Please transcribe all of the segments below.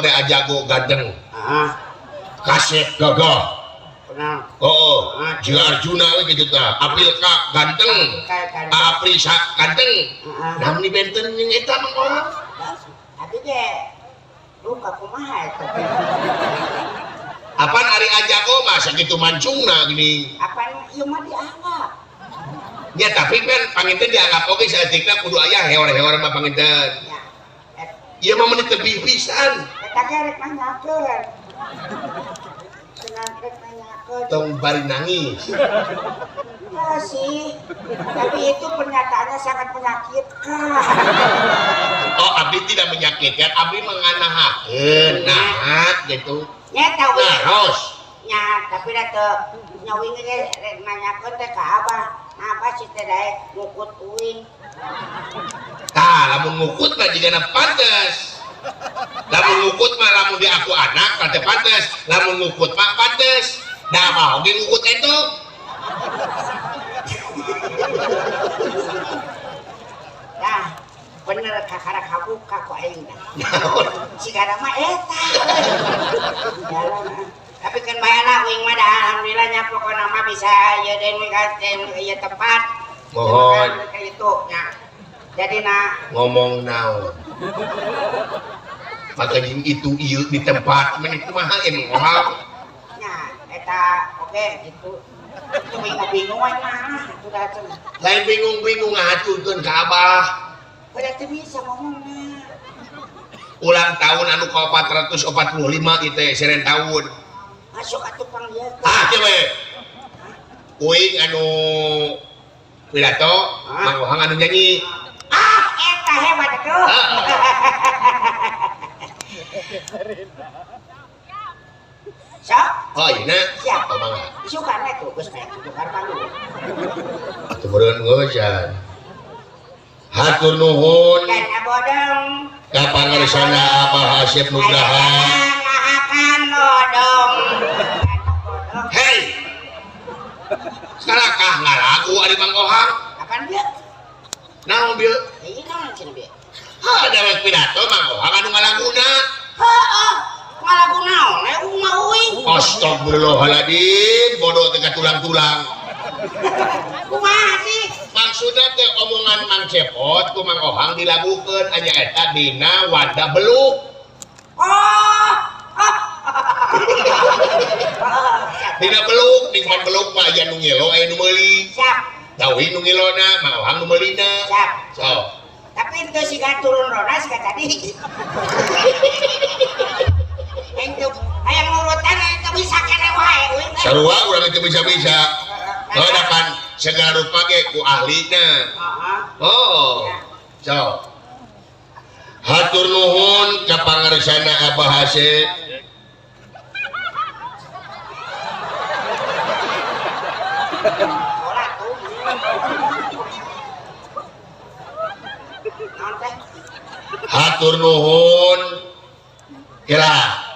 pada ajago ganteng. Heeh. Kasep gagah. Kenal. Oh, jika Arjuna we kitu tah. Aprilka ganteng. Aprisa ganteng. Heeh. Nah meni benten jeung eta Mang Ohang. Abi ge luka kumaha eta. Apan ari ajago mah sakitu mancungna gini. Apan ieu mah dianggap. Ya tapi kan panginten dianggap oge saeutikna kudu aya heor-heor mah panginten. Ya. Ieu mah meuni teu pisan. Eta ge rek nanyakeun. Cenah rek nanyakeun. Tong bari nangis. Ya sih. Tapi itu pernyataannya sangat menyakitkan. Oh, abdi tidak menyakitkan, abdi menganahakeun. Nah, gitu. Nya tahu. Nah, nya, tapi da teu nya uing ge rek nanyakeun teh ka abah. Apa sih teh daek ngukut uing? Tah, lamun ngukut mah jigana pantes. Lamun ngukut mah lamun diaku anak mah teu pantes, lamun ngukut mah pantes. Da mah oge ngukut itu. Tah, bener kakara kabuka ku aing tah. Sigana mah eta. Jalan. Tapi kan bayana uing mah dah alhamdulillah nya pokona mah bisa ieu deui ieu tempat. Mohon. Itu nya. Jadi na ngomong naon. Maka jeung itu ieu di tempat meni kumaha emang ohang. Nya eta oke gitu. Itu bingung-bingung aing mah itu dah cenah. Lain bingung-bingung ngahaturkeun ka Abah. Udah teu bisa ngomongna. Ulang tahun anu ka 445 ieu teh seren tahun. Masuk atuh pang ieu. Ah kieu we. Uing anu pidato, Mang Ohang anu nyanyi. Ah, eta hebat atuh. Sok? Oh, ieu na. Siap. Oh, mangga. Isukan we tuh geus kayak tukar panggung. Atuh meureun ngeujan. Hatur nuhun Dan abodong ka pangarsana Abah Asep Nugraha. Ngahakan lodong. Hei. Salakah ngalagu ari Mang Ohang? Apaan bieu? Naon bieu? Ieu naon cenah bieu? Ha, dewek pidato Mang Ohang anu ngalaguna. Heeh. Ngalagu naon? Mah uing. Astagfirullahaladzim, bodoh teh tulang-tulang. Kumaha sih? Maksudna teh omongan Mang Cepot ku Mang Ohang dilagukeun anya eta dina wadah beluk. Oh. Dina beluk, nikmat beluk mah aya nu ngelo aya nu meuli. Siap. Tahu nu ngelona, Mang Ohang nu meulina. Siap. So. Tapi itu siga turun roda siga tadi. Itu hayang nurutan itu bisa kene wae uing. Sarua urang teu bisa-bisa. Oh, da kan segala rupa ge ku ahlina. Heeh. Oh. So. Hatur nuhun ka pangarsana Abah Asep. Hatur nuhun kira.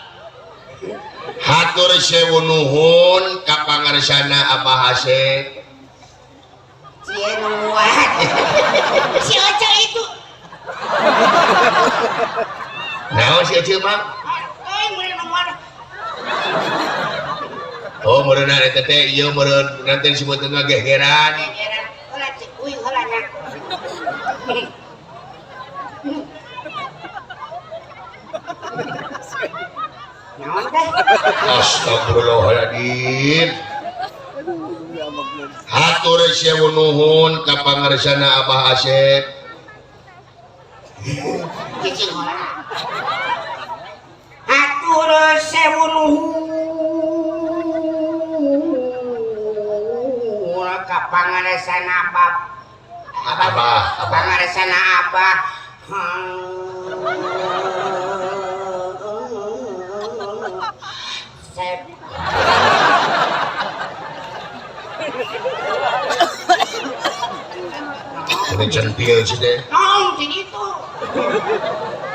Hatur sewu nuhun ka pangarsana Abah Asep. Cie nungguan. Si Oce itu. Naon si Oce mah? Euy, meureun nungguan. Oh, meureun eta teh ieu meureun nanti disebutkeun mah gegeran. Gegeran. Heula cek uing heula nya. Naon teh? Astagfirullahaladzim. Hatur sewu nuhun ka pangarsana Abah Asep. Cicing heula. Hatur sewu nuhun ka pangarsana Abah. Abah, pangarsana Abah. Sep. Ini centil sih deh. Nong, itu.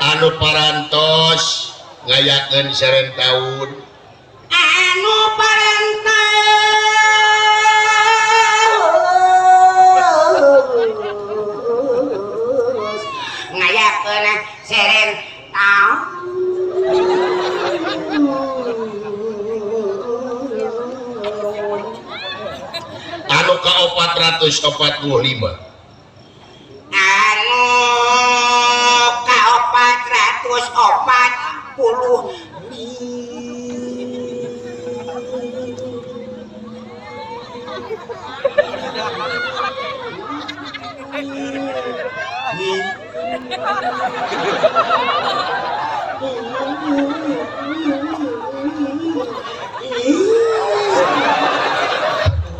Anu parantos ngayakeun seren taun. Anu parantos ngayakeun seren taun. ka-445. Anu ka-440.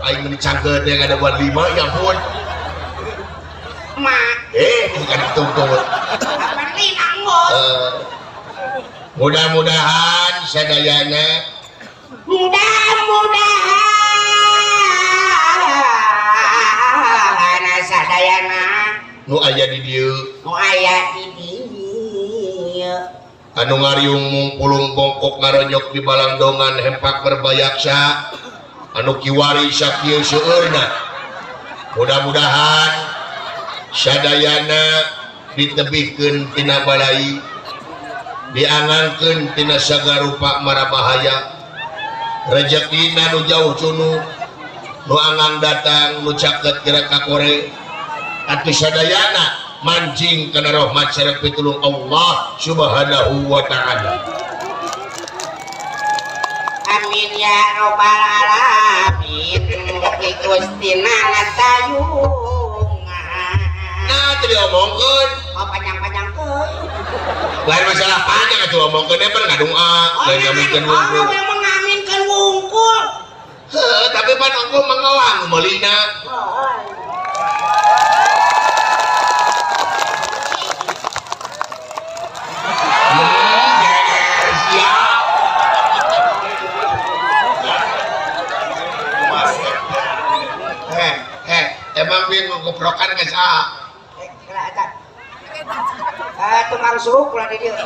Aing meni cangkeut yang ada buat 5 ya ampun. Mak. Bukan tungtung. Apa lima ngos? Mudah-mudahan sadayana. Mudah-mudahan sadayana nu aya di dieu. Nu aya di dieu. Anu ngariung mungpulung bongkok ngaronyok di balangdongan hempak berbayaksa anu kiwari sakieu seueurna. Mudah-mudahan sadayana ditebihkeun tina balai, diangangkeun tina sagarupa marabahaya, rejekina nu jauh cunu, nu angang datang, nu caket gerak ka kore. Atuh sadayana mancing kana rahmat sareng pitulung Allah Subhanahu wa taala. Amin ya robbal alamin. Mugi Gusti ngatayungan. Nah, teu diomongkeun. Oh, panjang-panjangkeun. Lain masalah panjang atuh omongkeun emang ngadunga, lain ngaminkeun wungkul. Oh, memang ngaminkeun wungkul. Heuh, tapi pan ongkoh mangawang meulina. Oh. Emang biar ngoprokan ke sa? Tukang suruh pula di dia.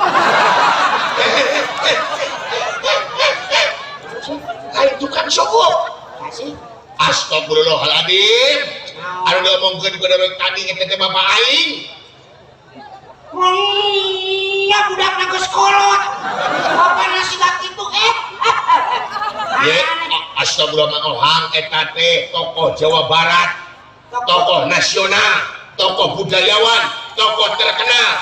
Lain tukang suruh. Kasih. Astagfirullahaladzim. Anu diomongkeun ku dewek tadi eta teh bapak aing. Ya budak na geus kolot. Bapak nasi gak kitu Ye, astagfirullahaladzim eta teh tokoh Jawa Barat, tokoh nasional, tokoh budayawan, tokoh terkenal.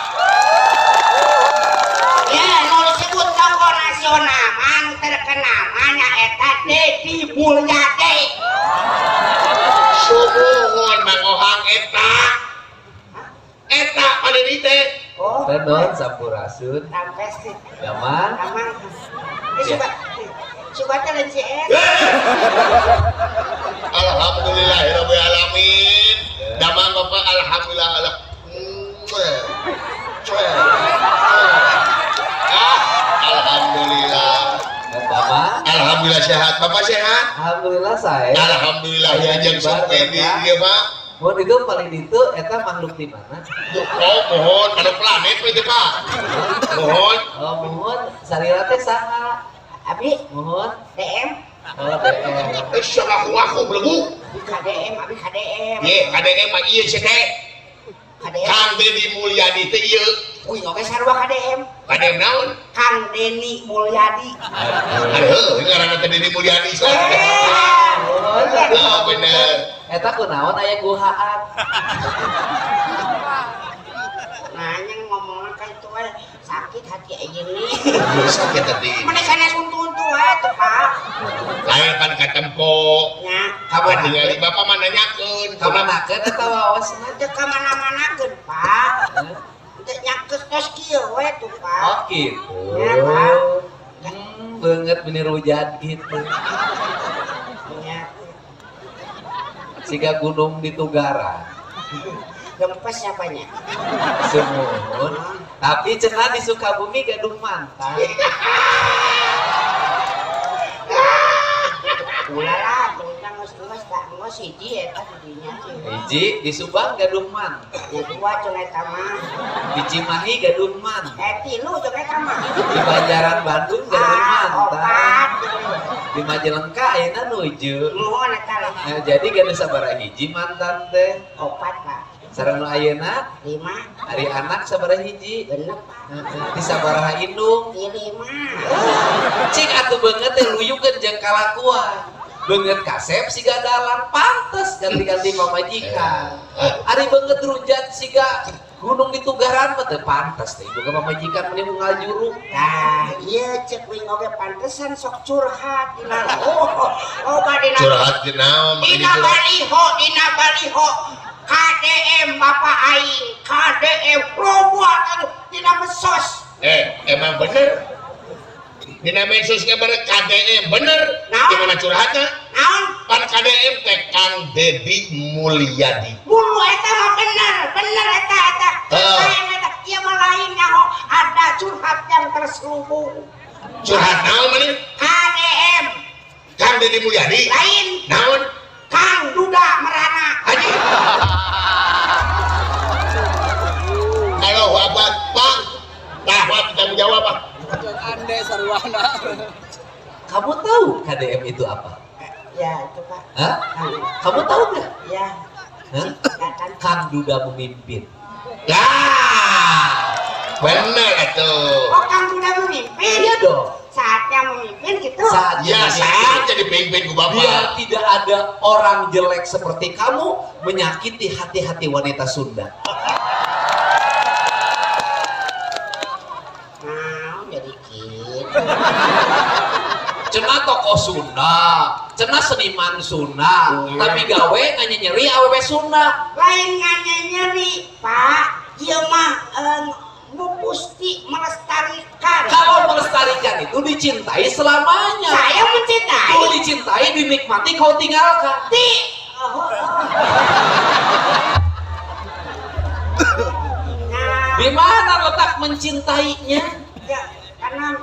Ya, nu disebut tokoh nasional, anu terkenal mana eta Dedi Mulyadi. Sumuhun Mang Ohang eta. Eta pada teh. Oh. Tenon sampurasun. Rampes teh. Damang. Damang. Coba teh lain si eta. Alhamdulillahirabbil alamin. Damang Bapak alhamdulillah. Alhamdulillah. Bapak. Alhamdulillah sehat. Bapak sehat? Alhamdulillah saya. Alhamdulillah ya jeung sampai di ieu Pak. Mohon itu paling ditu eta makhluk di mana? Oh, mohon anu planet we teh Pak. Mohon. Oh, mohon sarira teh saha? Abi mohon DM. Oh, DM. Eh, siapa aku belegu? KDM, abi KDM. Ye, KDM mah ieu sia teh. KDM. Kang Dedi Mulyadi teh ieu. Uy, oge sarua KDM. KDM naon? Kang Deni Mulyadi. Aduh, ngaranna teh Dedi Mulyadi. Oh, bener. Eta kunaon aya guhaan. Nanya ngomongna ka itu we sakit hati ayeuna. Sakit hati. Mana sanes untu-untu we tuh, Pak. Lain pan katempo. Nya, kamu ningali bapak mah nanyakeun. Kamanakeun eta waosna? Teu ka mana-manakeun, Pak. Teu nyakes tos kieu we tuh, Pak. Oh, gitu. Ya, Pak. Beungeut bener hujan gitu. Nya. Siga gunung di Tugaran. Gempes siapanya? Sumuhun. Tapi cenah di Sukabumi gaduh mantan. Ulah lah, tentang geus tak geus hiji eta di dinya. Hiji di Subang gaduh mantan. Ya dua jeung eta mah. Di Cimahi gaduh mantan. Tilu jeung eta mah. Di Banjaran Bandung gaduh mantan. Opat. Di Majalengka ayeuna nuju. Nuhun eta lah. Nah, jadi gaduh sabaraha hiji mantan teh? Opat, Pak. Sareng nu ayeuna 5. Ari anak sabaraha hiji? Genep, Pak. Di sabaraha indung? 5. Cing atuh beungeut teh luyukeun jeung kalakuan. Beungeut kasep siga dalang, pantes ganti-ganti pamajikan. Ari beungeut runjat siga gunung di Tugaran mah teu pantes teh boga pamajikan meni unggal juru. Tah, ieu cek wing oge pantesan sok curhat dina. Oh, oh dina. Curhat di naon? Dina baliho, dina baliho. KDM bapak aing, KDM loba atuh dina mesos. Emang bener. Dina mensosnya bener KDM bener. Naon? Gimana curhatnya? Naon? Pan KDM teh Kang Deddy Mulyadi. Mulu eta mah bener, bener eta eta. KDM eta ieu mah lain nyaho, ada curhat yang terselubung. Curhat naon maneh? KDM. Kang Deddy Mulyadi. Lain. Naon? Kang Duda Merana. Haji. Kalau apa Pak? Tah, Pak tanggung jawab Pak. Ande sarwana. Kamu tahu KDM itu apa? Ya, itu Pak. Hah? Kamu tahu nggak? Ya. Hah? Kang Duda memimpin. Lah, bener atuh. Oh, Kang Duda memimpin? Iya dong. Saatnya memimpin gitu. Saatnya ya, saatnya dipimpin ku Bapak. Biar tidak ada orang jelek seperti kamu menyakiti hati-hati wanita Sunda. Nah, jadi gitu. Cenah tokoh Sunda, cenah seniman Sunda, ya. Tapi gawe nganyeri awewe Sunda. Lain nganyeri, Pak. Ieu mah mupusti melestarikan. Kalau melestarikan itu dicintai selamanya. Saya mencintai. Itu dicintai, dinikmati, kau tinggalkan. Di. Nah, di mana letak mencintainya? Ya, karena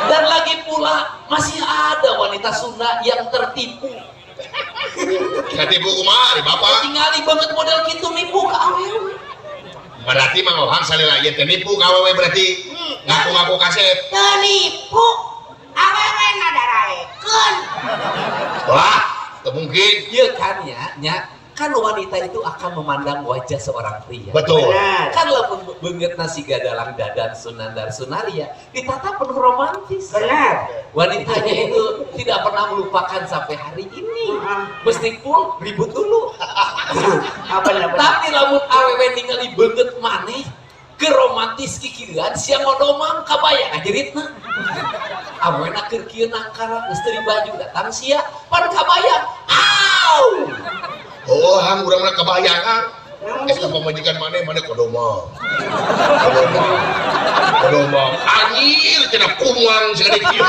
dan lagi pula masih ada wanita Sunda yang tertipu. Ketipu kumaha Bapak? Tingali banget model kitu nipu ka awewe. Berarti Mang Ohang salila ieu teh nipu ka awewe berarti. Ngaku-ngaku kasep. Teu nipu. Awewe na daraekeun. Wah, teu mungkin. Ieu kan ya, nya. Kan wanita itu akan memandang wajah seorang pria. Betul. Benar. Kan lamun beungeut nasi gadalang Dadan Sunandar Sunaria ditata penuh romantis. Benar. Wanitanya itu tidak pernah melupakan sampai hari ini. Meskipun ribut dulu. Apa benar. Tapi lamun awewe ningali beungeut maneh ke romantis kikieuan sia ngodomang kabayang ngajeritna. Awena keur kieu nangkara geus teu baju datang sia pan kabayang. Au! Oh, hang urang mah kabayangan. Eta pamajikan maneh maneh kodomang. Kodomang. Kodomang. Anjir cenah kumang sagede kieu.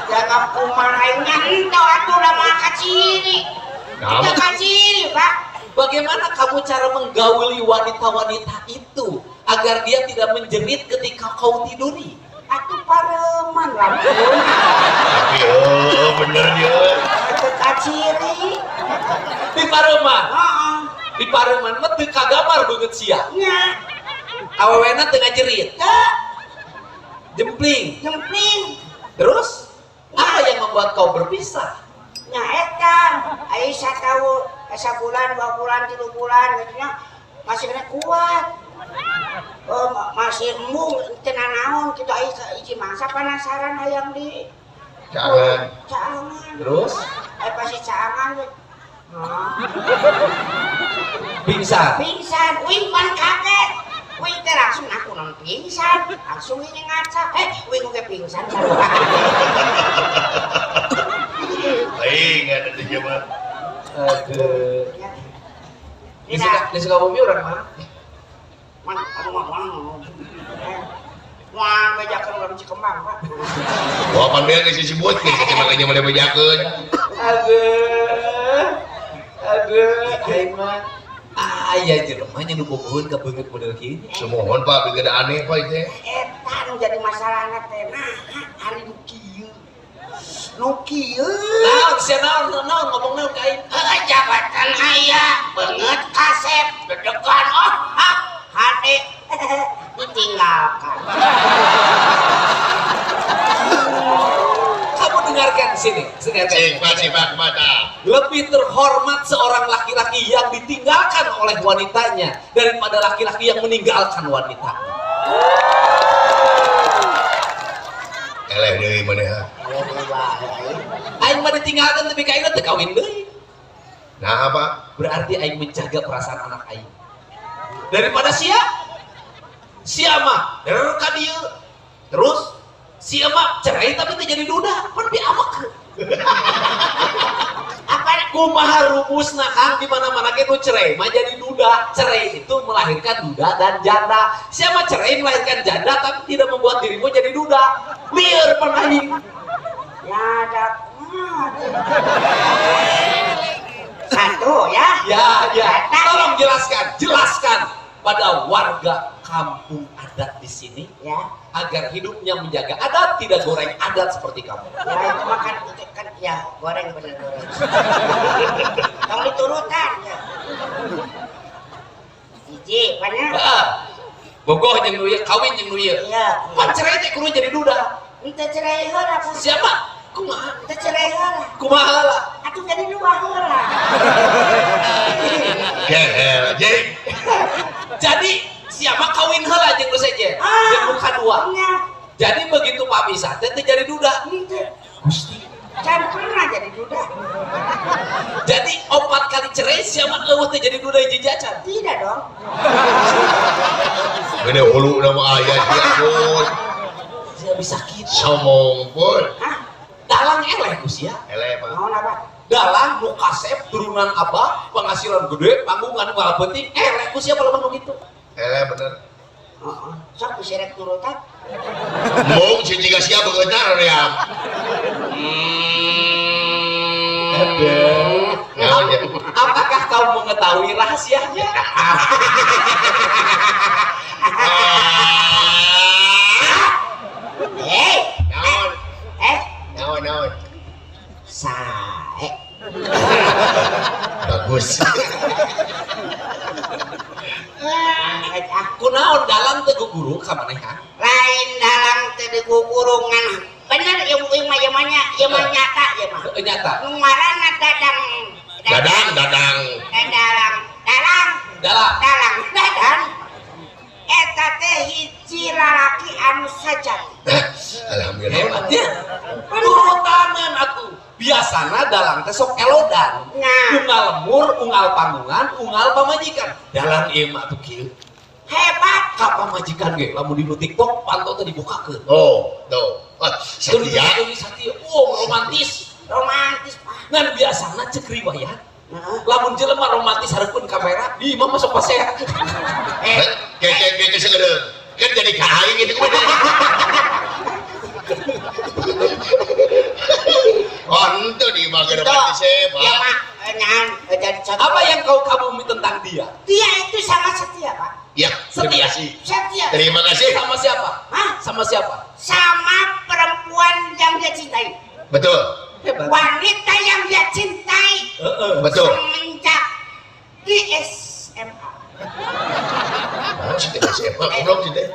Jaga kumang aing henteu atuh da mah kaciri. Nah, Teu kaciri, Pak. Bagaimana kamu cara menggauli wanita-wanita itu agar dia tidak menjerit ketika kau tiduri? Atuh pareman lamun. Tapi oh, bener dia. Teu kaciri. Di pareman. Heeh. Di pareman mah teu kagambar beungeut sia. Nya. Awewena teu ngajerit. Teu. Jempling. Jempling. Terus apa yang membuat kau berpisah? Nya eta, ai sataun, sabulan, 2 bulan, 3 bulan gitu nya masih kena kuat. Oh, masih embung teu nanaon kitu ai hiji mangsa penasaran hayang di Caangan. Caangan. Terus? Ai pasti caangan we. Pingsan. Pingsan, wing pan kaget. Wing teh langsung aku non pingsan, langsung ini ngaca. Wing oge pingsan sarua. Aing ada di mah. Aduh. Di Sukabumi orang mana? Mana? Aduh, mah, mah. Wah, bejakeun urang Cikembang, Pak. Wah, pan beak geus disebut geus teh makanya mah bejakeun. Aduh. Aduh, aing mah aya jelema nya nu bogoheun ka beungeut model kieu. Sumuhun Pak, beugeut aneh Pak ieu teh. Eta nu jadi masalahna teh nah, ari nu kieu. Nu kieu. Naon sia naon naon ngomong naon ka aing? Heuh, jabatan aya, beungeut kasep, dedegan oh, ah, hade ditinggalkan. Kamu dengarkan sini, dengarkan. Cing, Pak, cing, Pak, mata. Lebih terhormat seorang laki-laki yang ditinggalkan oleh wanitanya daripada laki-laki yang meninggalkan wanitanya. Eleh deui maneh ha. Eleh deui bae aing. Aing mah ditinggalkeun tapi ka aing teu kawin deui. Nah apa? Berarti aing menjaga perasaan anak aing. Daripada sia, sia mah der ka dieu. Terus sia mah cerai tapi teu jadi duda, pan bi amek. Apa Kumaha rumusna Kang, di mana-mana ge nu cerai mah jadi duda. Cerai itu melahirkan duda dan janda. Siapa cerai melahirkan janda tapi tidak membuat dirimu jadi duda. Lieur pan aing. Ya ada satu ya. Ya, ya. Tolong jelaskan, jelaskan pada warga kampung adat di sini Ya. agar hidupnya menjaga adat, tidak goreng adat seperti kamu. Ya itu makan itu kan ya goreng bener goreng. Tong diturutan ya. Hiji banyak. Heeh. Bogoh jeung nu ieu, kawin jeung nu ieu. Iya. Pan cerai teh kudu jadi duda. Ente cerai heula Pak. Siapa? Kumaha? Ente cerai heula. Kumaha lah? Atuh jadi dua heula. Gehel jeung. Jadi siapa kawin heula jeung nu sejen? Jeung nu kadua. Nya. Jadi begitu papisah teh teu jadi duda. Ente. Gusti. Can pernah jadi duda. Jadi 4 kali cerai siapa eueuh teh jadi duda hiji acan? Tidak dong. Gede hulu nama aya sia pun. Sia bisa kitu. Somong pun. Hah? Dalang eleh ku sia. Eleh mah. Naon apa? Dalang nu kasep turunan abah, penghasilan gede, panggungan unggal penting, eleh ku sia palebah nu kitu. Eleh bener. Heeh. Sok bisa rek turutan. Mung si jiga sia beungeutna ya. Naon ya? Apakah kau mengetahui rahasianya? Hei. Naon? Eh, Naon naon? sae. Bagus. Ah, Kunaon dalang teu guguru ka maneh ha? lain dalang teu digugurungan. Bener ieu ieu mah ieu mah nya, ieu mah nyata ieu mah. Heueuh nyata. Nu ngaranna dadang. Dadang dadang. Dalang, dalang, Dalang. dalang, dadang. Eta teh hiji lalaki anu sajati. Alhamdulillah. Hebat ya. Turutanan atuh. Biasana dalang teh sok elodan. Nah. Unggal lemur, unggal panggungan, unggal pamajikan. Dalang ieu mah atuh kieu. Hebat. Ka pamajikan ge lamun di TikTok panto teh dibukakeun. Oh, tuh. Ah, setia. Setia. Oh, romantis. Romantis, Pak. Ngan biasana cek riwayat. Heeh. Lamun jelema romantis hareupeun kamera, di imah masuk pasea. Eh, Kayak kayak kayak kan jadi ka aing gitu. Oh, ente di imah ge romantis Ya, Pak, nyan, jadi contoh. Apa yang kau kagumi tentang dia? Dia itu sangat setia, Pak. Ya, terima Setia. kasih. Setia. Terima kasih. Sama siapa? Hah? Sama siapa? Sama perempuan yang dia cintai. Betul. Hebat. Wanita yang dia cintai. Heeh. Betul. Semenjak di SMA. Mana sih teh SMA? Belum sih teh.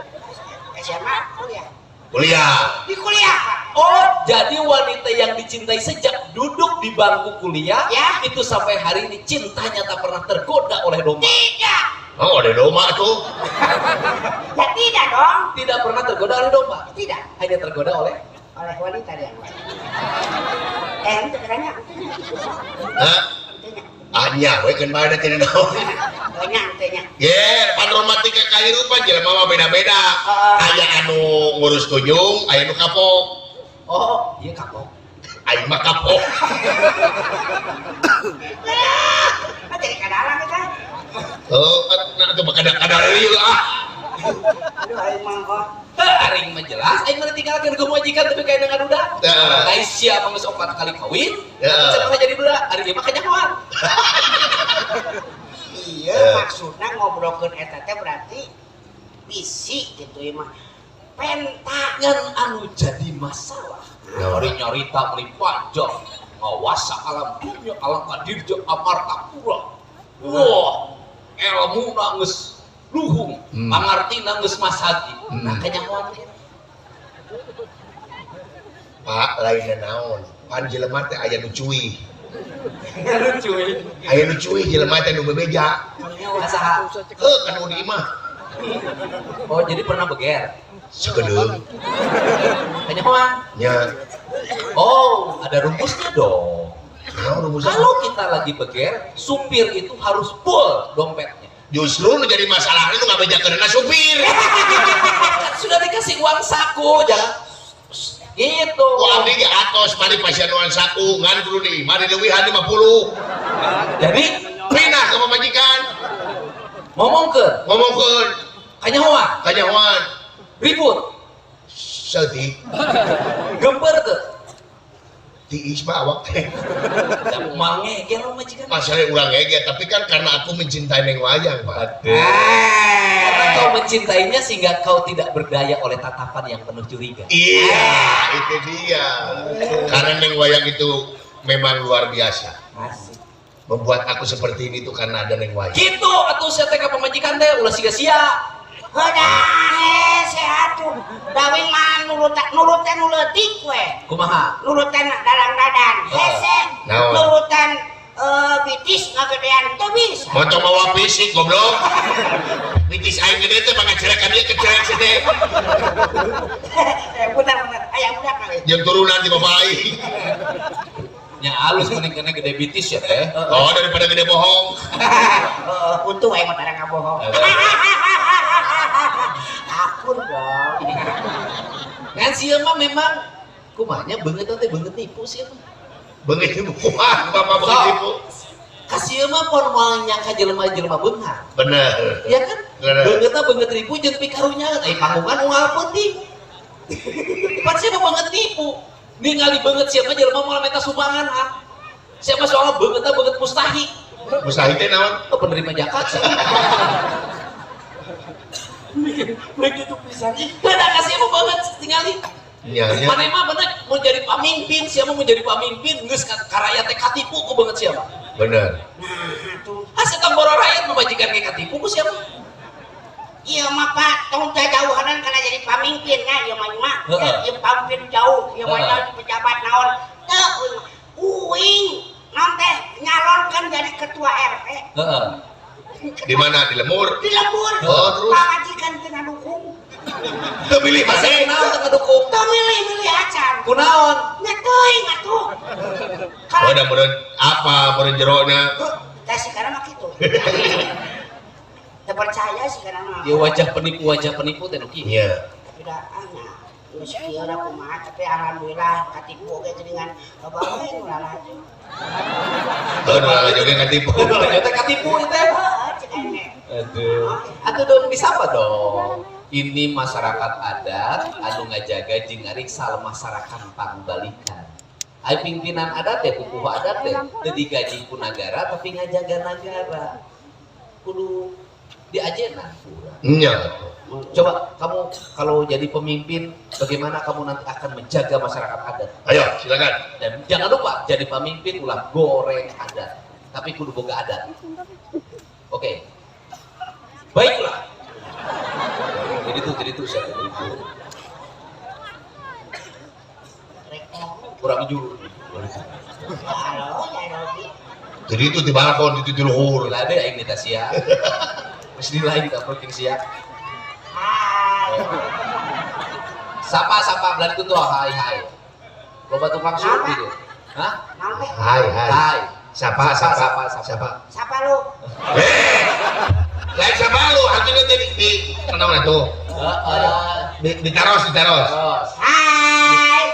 SMA kuliah. Kuliah. Di kuliah, Pak. Oh, jadi wanita yang dicintai sejak duduk di bangku kuliah, Ya. itu sampai hari ini cintanya tak pernah tergoda oleh domba. Tidak. Oh, ada domba tuh. Ya tidak dong. Tidak pernah tergoda oleh domba. Tidak. Hanya tergoda oleh Oleh wanita yang lain. Itu katanya. Hah? Intinya. Ah, nya we keun bae da teu naon. Banyak intinya. Ye, pan romantika kahirupan jelema mah beda-beda. Aya anu ngurus tunjung, aya nu kapok. Oh, iya kapok. Aing mah kapok. Ah, jadi kadalang kita. Oh, nah itu mah kadang-kadang ieu ah. Aduh, aing mah oh. Heh, aring mah jelas, aing mah ditinggalkeun ku majikan tapi kayak dengan duda. Heeh. Ai sia mah geus 4 kali kawin, Heeh. cenah jadi duda, ari ieu mah kanyahoan. Iya, maksudnya ngobrolkeun eta teh berarti bisi gitu ya mah. Penta. Ngan anu jadi masalah. Naon? Ari nyarita meuli panjang, ngawasa alam dunya, alam kadirja amartapura. Wah, elmuna geus luhung, pangartina geus masagi. Nah, kanyahoan teh. Pak, lain naon. Pan jelema teh aya nu cuy. Lucu. Aya nu cuy jelema teh nu bebeja. Saha? Heuh, kan nu di imah. Oh, jadi pernah beger. Sakedeung. Kanyahoan. Nya. Oh, ada rumusnya dong. Naon rumusna? Kalau kita lagi beger, supir itu harus full dompetnya. Justru nu jadi masalahnya nu ngabejakeunna supir. Kan sudah dikasih uang saku, jangan gitu. Ku abdi ge atos mari pasian uang saku ngan kudu di mari leuwihan 50. Jadi pindah ke pamajikan. Ngomongkeun. Ngomongkeun. Kanyahoan. Kanyahoan. Ribut. Sedih. Gemper tuh. Tiis mah awak teh. Da moal ngeger majikan. Masalah urang ngeger, tapi kan karena aku mencintai Neng Wayang, Pak. Karena kau mencintainya sehingga kau tidak berdaya oleh tatapan yang penuh curiga. Iya, itu dia. Karena Neng Wayang itu memang luar biasa. Asik. Membuat aku seperti ini tuh karena ada Neng Wayang. Gitu atuh sia teh ka pamajikan teh ulah siga sia. Udah, sehat tuh. Dawing mah nurutan nurutan nu leutik we. Kumaha? Nurutan dalang-dadan. Hese. Naon? Nurutan bitis ngagedean teu bisa. Montong mawa fisik goblok. Bitis aing gede teh mangacelekan dia kecelek sih teh. Budak bener, aya budak kali. Jeung turunan di bapak aing. Nya alus mending kena gede bitis ya teh. Oh, daripada gede bohong. Heeh, untung aing mah tara ngabohong. Akur dong. Ngan sia mah memang kumanya beungeut teh beungeut nipu sia mah. Beungeut nipu kumaha bapak beungeut nipu. Ka sia mah pon moal nyangka jelema-jelema beunghar. Bener. Iya kan? Bener. Beungeutna beungeut nipu jeung pikarunyaeun ai panggungan unggal peuting. Pan sia mah beungeut nipu. Ningali beungeut sia mah jelema moal menta sumbangan ah. Sia mah soalna beungeutna beungeut mustahik. Mustahik teh naon? Oh, penerima zakat sia. Begitu pisan. Beda kasih mah banget tingali. Nya nya. Maneh mah bener mau jadi pamimpin, siapa mau jadi pamimpin geus ka rakyat teh katipu ku banget siapa. Bener. Nah, tuh. Asa tong boro rakyat memajikan ge katipu ku siapa? Iya mah Pak, tong jauhanan kana jadi pamimpin nya ieu mah mah. Heeh. Ieu pamimpin jauh, ieu mah Heeh. jadi pejabat naon. Teu uing naon teh nyalonkan jadi ketua RT. Heeh. Di mana? Di lembur? Di lembur. Oh, terus? Pamajikan teu ngadukung. Teu milih Asa maneh. kunaon teu ngadukung? Teu milih-milih acan. Kunaon? Nya teuing atuh. Oh, da meureun apa meureun jerona? Teh sekarang mah kitu. Teu percaya sih karena mah. Ya wajah penipu teh nu kieu. Iya. Tapi dah ah nya geus kieu da kumaha tapi alhamdulillah katipu oge geuningan loba we nu lalajo. Heuh, nu lalajo ge katipu. Nu lalajo teh katipu ieu teh. Heeh, cek aing ge. Aduh. Atuh dong disapa dong. Ini masyarakat adat anu ngajaga jeung ngariksa masyarakat pangbalikan. Ai pimpinan adat teh pupuhu adat teh teu digaji ku nagara tapi ngajaga nagara. Kudu diajenan kurang. Nya. Coba kamu kalau jadi pemimpin, bagaimana kamu nanti akan menjaga masyarakat adat? Ayo, silakan. Dan jangan lupa jadi pemimpin ulah goreng adat, tapi kudu boga adat. Oke. Baiklah. Jadi itu siapa itu? Kurang juru. Halo, ya Robi. Jadi itu di balkon itu di luhur. Lah ada aing nita sia. Mesti lain tak penting sia. Hai. Sapa sapa belan itu tuh hai hai. Loba tukang suruh gitu. Hah? Naon teh? Hai hai. Hai. Sapa Sapa, sapa sapa, sapa. sapa. Sapa lu? Eh. Lain sapa lu, artinya di kenapa tuh? Heeh. Di ditaros, ditaros. Terus Hai.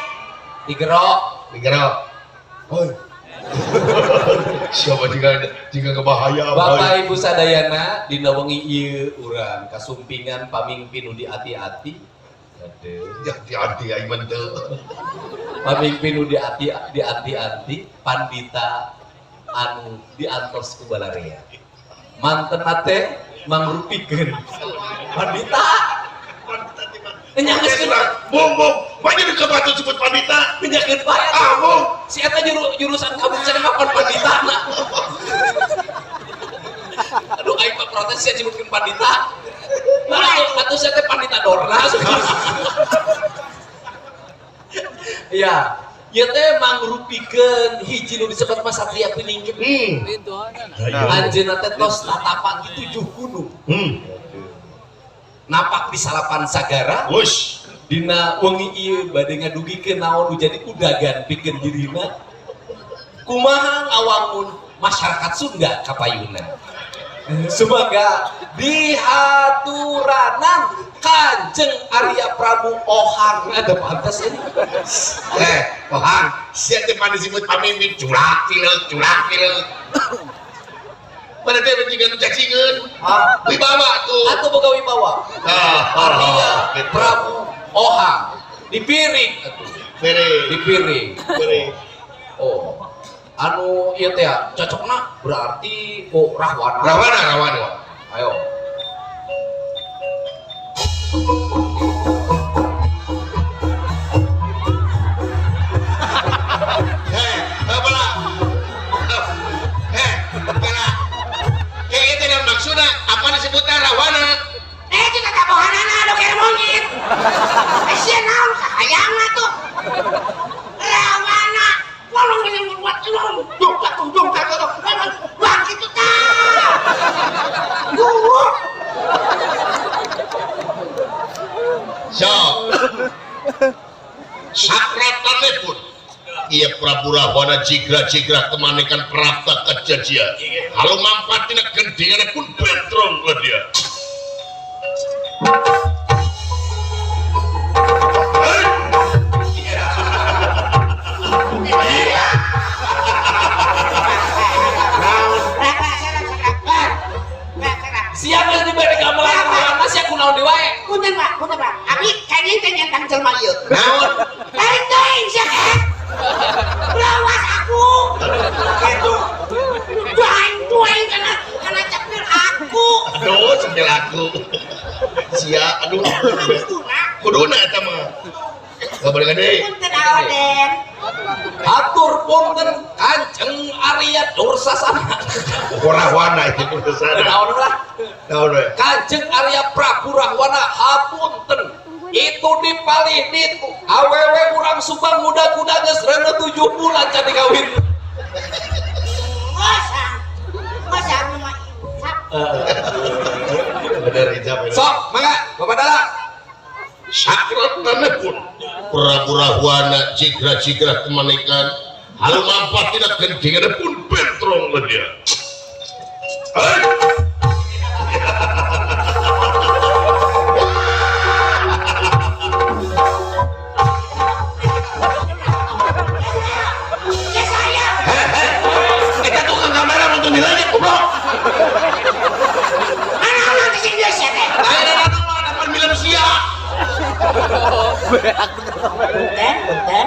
digerok. Digerok. Hoi. Siapa jika jika kebahaya Bapak Ibu sadayana dina wengi ieu urang kasumpingan pamimpin nu diati-ati. Aduh. Ya hati-hati aing mah teu. Pamimpin nu diati diati-ati pandita anu diantos ku balarea. Manten teh mangrupikeun. Pandita. Nya geus Bung bung, banyak di kebatu sebut pandita. Penyakeun bae. Ah, bung. Si eta jurusan kamu cenah kapan panditana. Aduh aing mah protes sia nyebutkeun pandita. Nah, atuh sia teh pandita Dorna. Iya, ieu teh mangrupikeun hiji nu disebut mah Satria Piningkit. Anjeunna teh tos tatapan di 7 gunung. Napak di salapan sagara. Wush. Dina wengi ieu bade ngadugikeun naon nu jadi udagan pikeun dirina. Kumaha ngawangun masyarakat Sunda kapayuna. Semoga dihaturanan Kanjeng Arya Prabu Ohang ada pantas ini. Ohang, sia teh pan disebut pamimpin culak cileuk culak cileuk. Mana teh jiga nu cacingeun. Wibawa tuh. Atau boga wibawa. Arya gitu. Prabu Ohang dipiring atuh. Piring. Dipiring. Piring. Oh. Anu ieu teh cocokna berarti oh Rahwana. Rahwana, Rahwana. Ayo. Heh, bala. Heh, bala. Kayak itu yang maksudna, apa disebutna Rahwana? Itu katabohanana anu keur monyet. Sia naon kahayangna tuh. Rawana. Wah gitu tah. So, sakratanipun ieu Prabu Rahwana jigra-jigra kemanekan prapta kejadian. Halu mampat tina gendingan pun bentrong lah dia. Siapa yang diberi gamelan Rahwana sia kunaon deui wae? Punten Pak, punten Pak. Abi kayaknya teh nyentang jelema ieu. Naon? Lain teuing sia eh. Lawas aku. Gitu. Duaing kana cepil aku. Aduh, cepil aku. Sia, aduh. Kuduna. Kuduna eta mah. Kabar gede. Punten Aoden. Atur punten Kanjeng Arya Dursasana. Rahwana itu Dursasana. Naon lah? Naon we? Kanjeng Arya Prabu Rahwana hapunten. Itu dipalih ditu. Awewe urang Subang muda-muda geus reuneuh 7 bulan can dikawin. Masa. Masa aku mah insaf. Bener insaf. Sok, mangga Bapak Dala. Sakratanipun Prabu Rahwana jigra-jigra kemanekan halu mampat tina gendingan pun bentrong lah dia. Ya saya. Eta tukang kamera untuk nilainya goblok. Mana orang di sini sia teh? Lain anu 8 miliar sia. Punten, punten.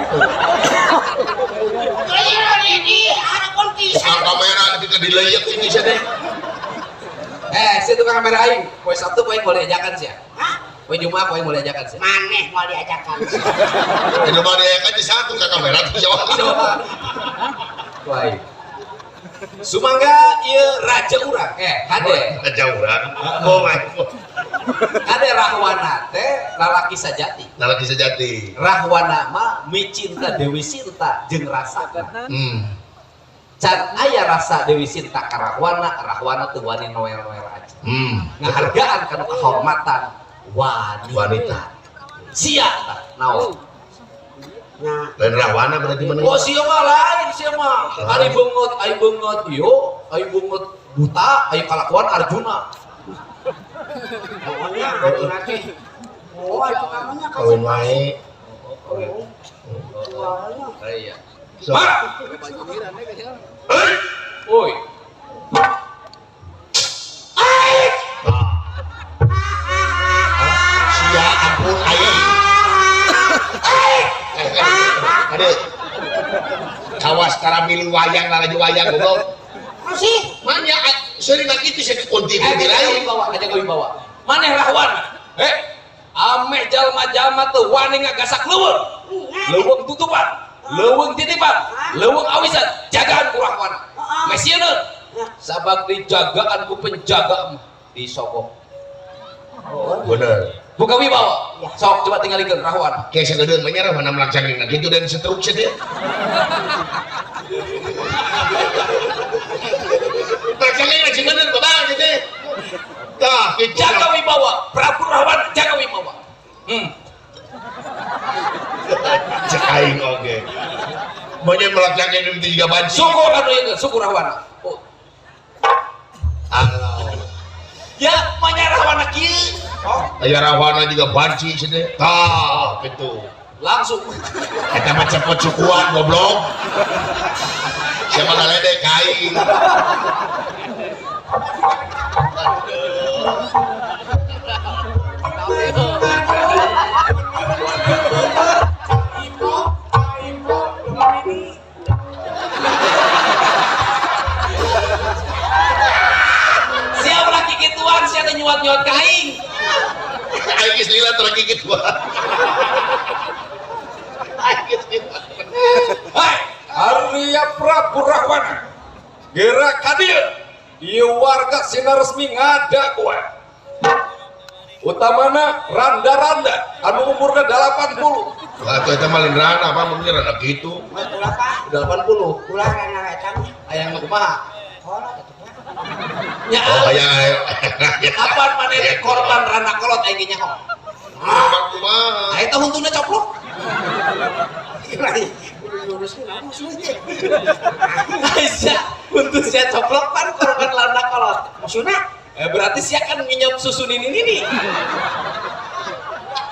Ini harapan pisan. Tukang kamera ketika dilayak ini sia teh. Si tukang kamera aing, poe Sabtu poe boleh ajakan sia. Hah? Poe Jumat poe boleh ajakan sia. Maneh mau diajakan. Ini mah diajakan di satu tukang kamera tuh siapa? Wah. Sumangga ieu raja urang, kade. Raja urang. Oh my. Kade Rahwana teh lalaki sajati. Lalaki sejati. Rahwana mah micinta Dewi Sinta jeung rasana. Can aya rasa Dewi Sinta ka Rahwana, Rahwana teu wani noel-noel aja. Ngahargaan kana kehormatan wanita. Sia tah naon? Nah, Lain Rahwana berarti mana? Oh sia mah lain sia mah. Ari beungeut ieu, ari beungeut buta, ari kalakuan Arjuna. pokoknya Arjuna teh. Oh, Arjuna mah Kawin wae. Iya. So. Oi. Sia ampun aing. Aduh. Kawas karamil wayang lalajo wayang goblok. Masih Manya seuring kitu sia kunti-kunti lain. Aja wibawa. Maneh Rahwana. Ameh jalma-jalma teu wani ngagasak leuweung. Leuweung tutupan, leuweung titipan, leuweung awisan, jagaan ku Rahwana. Mesieun. Sabab dijagaan ku penjaga mah disogok. Bener. Buka wibawa. Sok coba tinggalikeun Rahwana. Kayak sagedeung mah nya Rahwana melaksanakeun kitu dan setruk sia teh. Melaksanakeun sing bener babang kitu. Tah. Tah, kitu. Jaga wibawa, Prabu Rahwana jaga wibawa. Cek aing oge. Maunya melaksakan itu juga banci. Suku anu ieu suku Rahwana. Oh. Alah. Ya, manya Rahwana kieu. Oh, Aya Rahwana juga banci cenah. Tah, kitu. Langsung. Eta mah cepot sukuan goblok. Siapa ngaledek ka aing. Siapa lagi gituan, siapa nyuat-nyuat ka aing. Aing geus lila teh lagi gituan. Aing geus lila. Hai, Arya Prabu Rahwana. Gerak kadir. Ieu warga sinar resmi ngada kowe. Utamana randa-randa anu umurna 80. Wah, atuh eta mah lain rana apa mun rana kitu. Ulah Pak. 80. Ulah rana eta mah. Aya nu kumaha? Kolot atuh Pak. Nya. Oh, hayang ayo. Kapan maneh teh korban rana kolot aing ge nyaho? Korban kumaha? Ah, eta huntuna coplok. Aisyah, huntu sia coplok pan korban rana kolot. Maksudna? Berarti sia kan nginyop susu nini nini.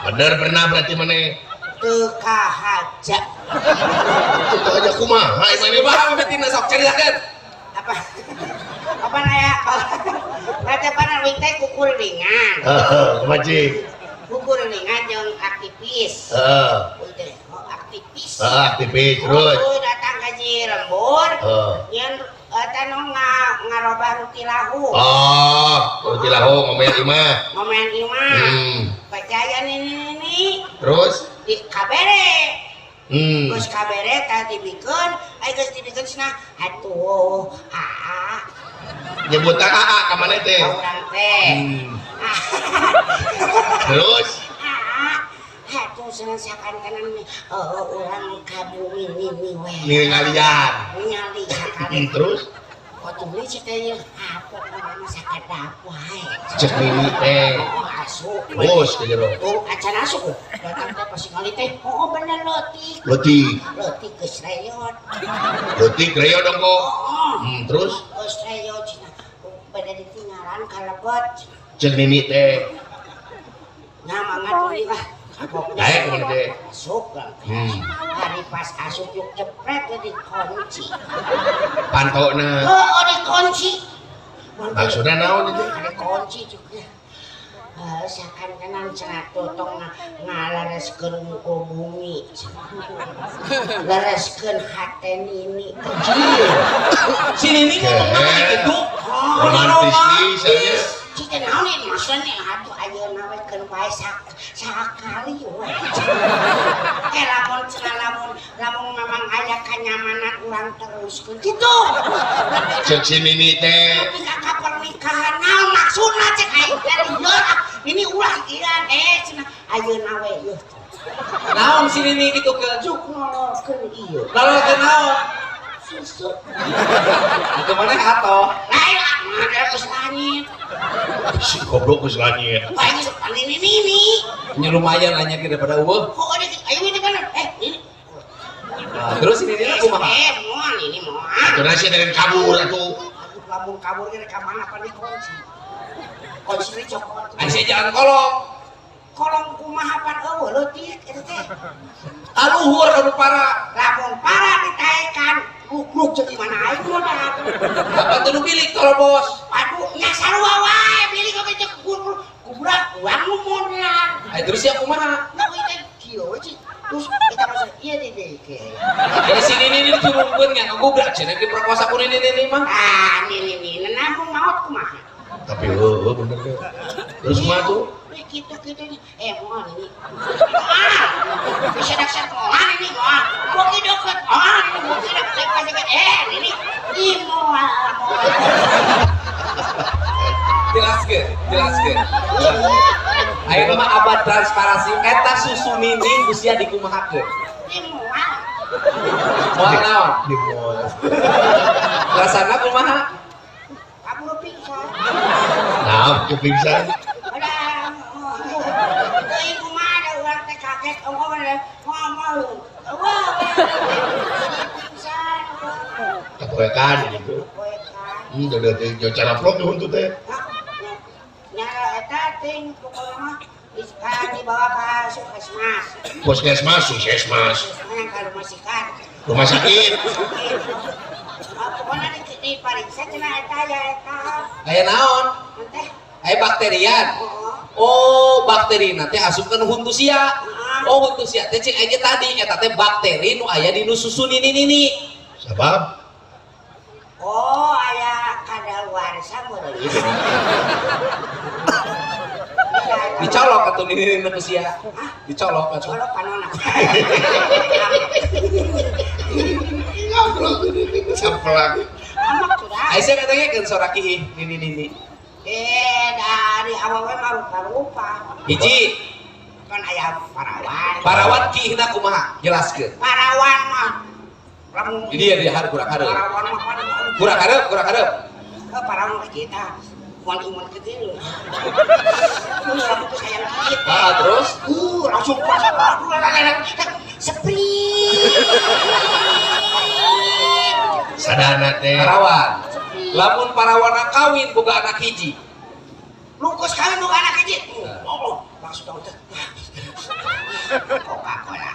Bener pernah berarti maneh. Teu kahaja. Teu kahaja kumaha ieu maneh? Kumaha mimitina sok caritakeun. Apa? Apa aya? Berarti apa wing teh kukuringan. Heeh, kumaha cing? Kukuringan jeung aktivis. Heeh. Wing teh oh, aktivis. Heeh, aktivis terus. Oh, datang ka Lembur. Heeh. Nyeun eta nu ngarobah ruti lahu. Oh, ruti lahu ngomean imah. Ngomean imah. Percaya nini nini. Terus? Di kabere. Geus kabere tah dibikeun, ai geus dibikeun cenah atuh aa. Nyebut aa ka maneh teh? Ka urang teh. Terus? Aa, atuh cenah sakantenan urang ka bumi nini we. Ningalian. Ningali sakali. Terus? Kotungnya cek teh apa urang mah sakadap wae. Cek nini teh. Oh, asup. Terus ke jero. Oh, acan asup. Datang teh pas ngali teh. Oh, bener leutik. Leutik. Leutik geus reyot. Leutik reyot dong kok. Oh. Terus? Geus reyot cenah. Bade ditinggalan kalebet. Cek nini teh. Nya mangga tuli lah. Daek kumaha teh? Asup lah. Hari pas asup yuk jepret we dikunci. Pantona. Oh, dikunci. Maksudna naon itu? Dikunci juga. Sakan-kanan cenah totong ngalareskeun muka bumi. Lereskeun hate nini. Si nini ngomong mah gitu. Romantis pisan nya. Cita naon ieu maksudna atuh ayeuna we keun bae sakali we. Lamun cenah lamun memang aya kanyamanan urang teruskeun kitu. Cek si nini teh. Tapi ka pernikahan naon maksudna cek aing teh lieur ah. Nini ulah ieu cenah ayeuna we ieu. Naon si nini kitu ke? Cuk nolorkeun ieu. Nolorkeun naon? Susu. Itu maneh atoh. Lain ah, mah geus langit. Si goblok geus langit. Wah, ini sok nini nini. Nya lumayan lah nya daripada eueuh. Oh, ada ayo ini mana? Ini. Nah, terus ini nini kumaha? Moal ini moal. Atuh nasi dengan kabur atuh. Aduh, lamun kabur ge ka mana pan dikunci. Kunci cokot. Ai sia jalan kolong. Kolong kumaha pan eueuh leutik eta teh. Aluhur anu para. Lamun para ditaekan, luglug jadi mana aing modal. Apa tuh nu bilik terobos? Aduh, nya sarua wae bilik oge cek kubrak uang nu modal. Ai terus sia kumaha? Nah, ieu teh kieu we cik. Terus kita masuk ieu di deui ke. Ya si nini ini diturunkeun nya ngagubrak cenah diperkosa ku nini nini mah. Ah, nini nini namun maot kumaha? Tapi heueuh bener teh. Terus kumaha tuh? Kitu-kitu moal ini. Ah, bisa daksa moal ini moal. Boki deket moal ini boki deket deket ini ih moal moal. Jelaskeun, jelaskeun. Ayeuna mah abad transparansi eta susu nini usia dikumahakeun. Ih moal. Moal naon? Di moal. Rasana kumaha? Kabur pingsan. Naon Maaf ke pingsan. Udah. Teuing kumaha da urang teh kaget ngomong ngomong. Wah, jadi pingsan. Kapoekan gitu. Poekan. Udah teh cara vlog huntu teh. Nya eta ting pokona mah dibawa ke puskesmas. Puskesmas, puskesmas. Yang ke rumah sikat. Rumah sakit. Pokoknya diperiksa cenah eta ya eta. Aya naon? Teh. Aya bakterian. Oh, bakteri nanti asupkeun huntu sia. Oh, huntu sia teh cik aja tadi eta teh bakteri nu aya di nu susu nini-nini. Sabab? Oh, aya kadaluarsa meureun. Dicolok atuh nini-nini nu sia. Dicolok atuh. Colok panona. Ngobrol ini sampelak. Amak sudah. Aisyah katanya kan sora kiih nini-nini. Dari awewe mah rupa-rupa. Hiji Kan aya parawan. parawan kiihna kumaha? Jelaskeun. Parawan mah. Lamun Ini dia har kurang hareup. Parawan mah kan Kurang hareup, kurang hareup. Parawan mah kita. Kuan iman kecil. Lamun tuh sayang kita. Ah, terus Langsung pas. Seprit. Sadana teh. parawan. Lamun parawana kawin boga anak hiji. Lukus kawin boga anak hiji. Oh, langsung tahu teh. Coca-Cola.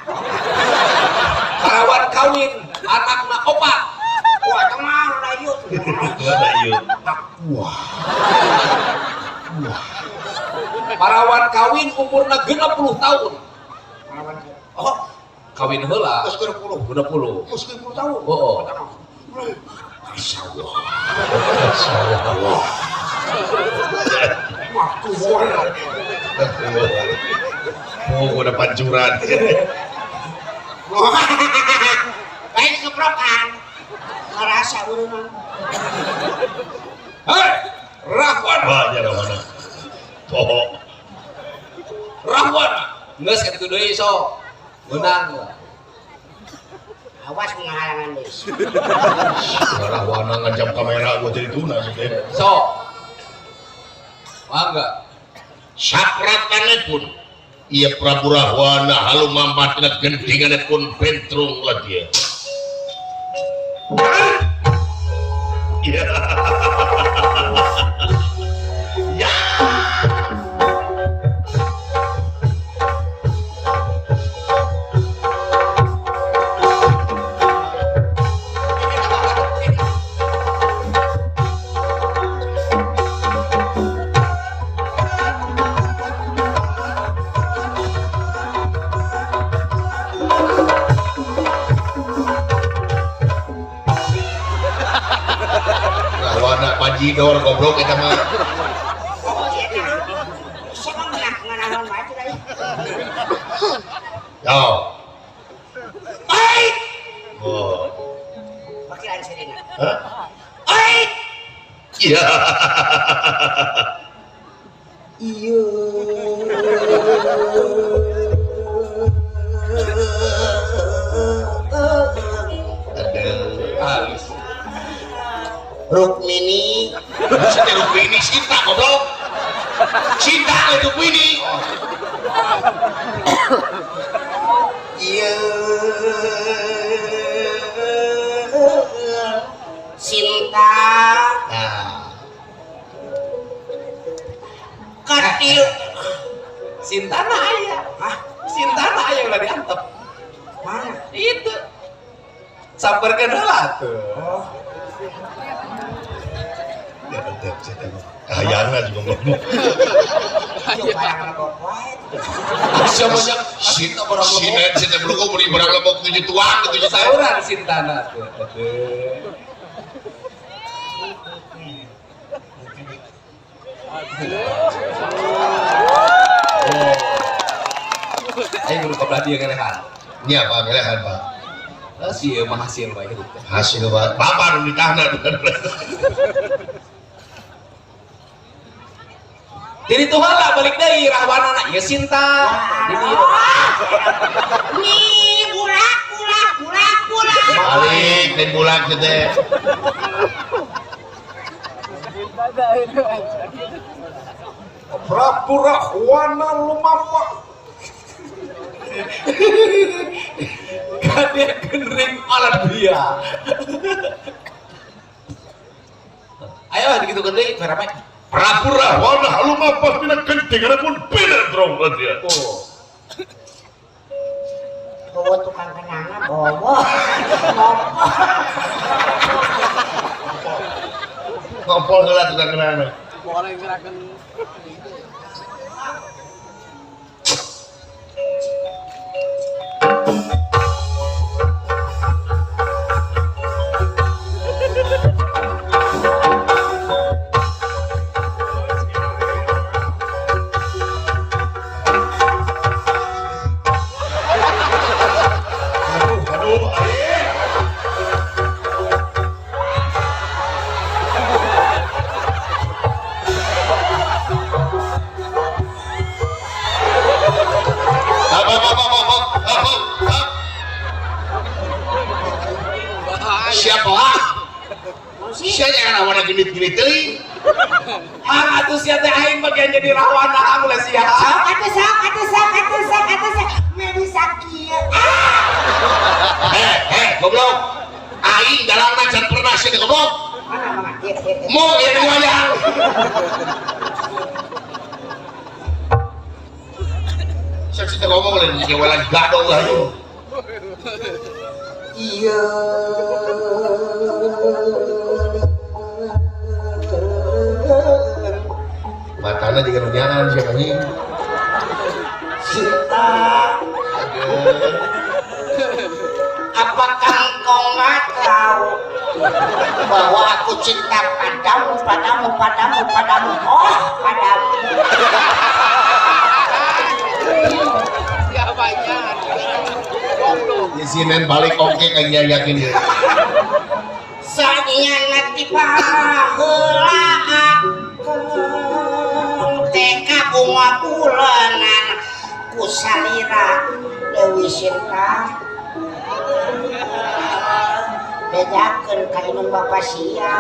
Parawan kawin anakna opat. Wah, tengah layu. Layu. Wah. Wah. Parawan kawin umurna 60 tahun. Parawan. Oh, kawin heula. Geus 60. 60. Geus 60 tahun. Oh. Masya Allah. Masya Allah. Oh, udah pancuran. Lain keprokan. Ngerasa urunan. Hei, Rahwana. Wah, ya Rahwana. Oh. Rahwana. Geus kitu deui sok. Menang. Awas menghalangan deui. Rahwana ngancam kamera gua jadi tuna sih. Sok. Mangga. Sapratanipun ieu Prabu Rahwana halu mampatina gentinganipun bentrung lah dia. Ya. Ya. Jidor goblok eta mah. Oh, eta. Siapa nganaon wae teh tadi? Yo. Baik. Oh. Wakilan sirina. Hah? Baik. Iya. Iya. Aduh. Halus. Rukmini. Sinta Rukmini, Sinta goblok. Sinta Rukmini. Iya. Sinta. Nah. Katil. Sintana aya. Hah? Sintana aya ulah diantep. Mana? Itu. Samperkeun heula tuh. Oh. Ya betul, kahayangna juga ngomong. Barang lebok wae. Sia banyak Sinta barang lebok. Sinta belum beli barang lebok 7 tuang gitu. Sauran Sintana tuh. Oh. Ayo guru kabelah dia ngelehan. Nya Pak ngelehan Pak. Sih mah hasil bae hidup teh. Hasil bae. Bapak nu nikahna. Jadi tuh lah balik deui Rahwana ieu Sinta. Di dieu. Nih bulak bulak bulak bulak. Balik teh bulak teh. Prabu Rahwana lumampa. Kadekeun ring Olympia. Ayo digitukeun deui rame. Prabu Rahwana lumampa dina genting pun binatang dia. Tuh. Bawa tukang kenanga bawa. Ngompol heula tukang kenanga. Boleh gerakan. Aduh, aing. Apa apa apa apa apa apa. Siapa? Siapa yang awana genit-genit teuing? Ah, atuh sia teh aing bagian jadi Rahwana kamu lah sia. Atuh sok, atuh sok, atuh sok, atuh sok. Meni sakieu. Ah! Eh, goblok. Aing dalangna can pernah sia teh goblok. Mana mana? Ieu, ieu, ieu. Mo ieu di wayang. Sia teh ngomong lain di wayang gadong lah lu. Iya. Matana juga nu nyangan sia anjing. Cinta. Apakah engkau nggak tahu bahwa aku cinta padamu, padamu, padamu, padamu, oh padamu. Siapanya? Ya sinen balik oke kayaknya yakin dia. Soalnya nanti paheula aku teh bunga bulanan ku salira Dewi Sinta. Bejakeun ka indung bapa sia.